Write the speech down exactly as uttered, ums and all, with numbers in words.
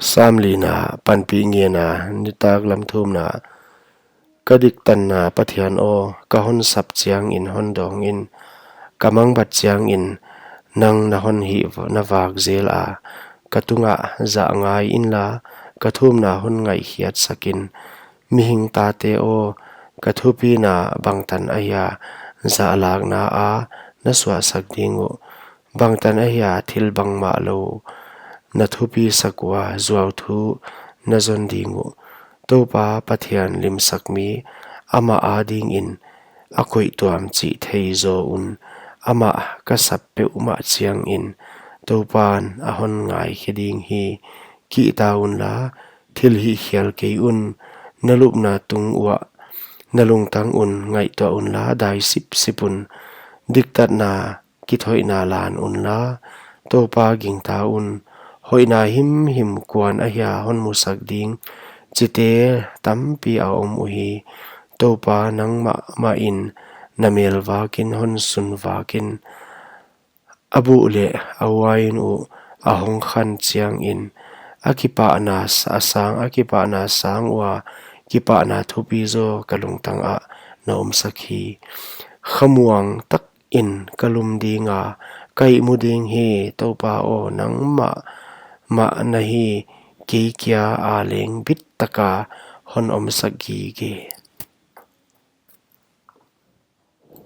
Sam lina, panpih ngiatna. Nitaklam thumna. Ka diktatna Pathian aw, ka hon sap chiangin hon dawng in, ka mangbat chiangin nang na hon hihna vak zel a, ka tungah zah ngai inla, ka thumna hon ngaihkhiatsak in. Mihing tate aw, ka thupina bangtan ahia zahlakna a na suahsak ding uh? Bangtan ahia thil bangmah lou na thupisak ua zuauthu na zon ding uh? Toupa Pathian limsak mi, amah adingin a koih tuam chih thei zaw un, amah ka sap peuhmah chiangin Toupan a hon ngaikhe ding hi. Kihta unla, thil hihkhial kei un, na lupna tung uah, na lungtang un ngaihtuah unla, dai sipsip un. Diktatna kithoihna lan unla, Toupa gingta un. Hoihna himhim kuan ahia hon musak ding chite tampi a om uhi. Toupa nangmah mahin na mel vakin hon sun vakin, a buh leh a uain uh a hong khan chiangin, a kipahna s-, a sang, a kipahna sang ua kipahna thupi zaw ka lungtang ah na omsak hi. Khamuang takin ka lum dinga, ka ihmu ding hi. Toupa aw, nangmah mah na hi. Kei kia a leng bit taka hon omsak gige.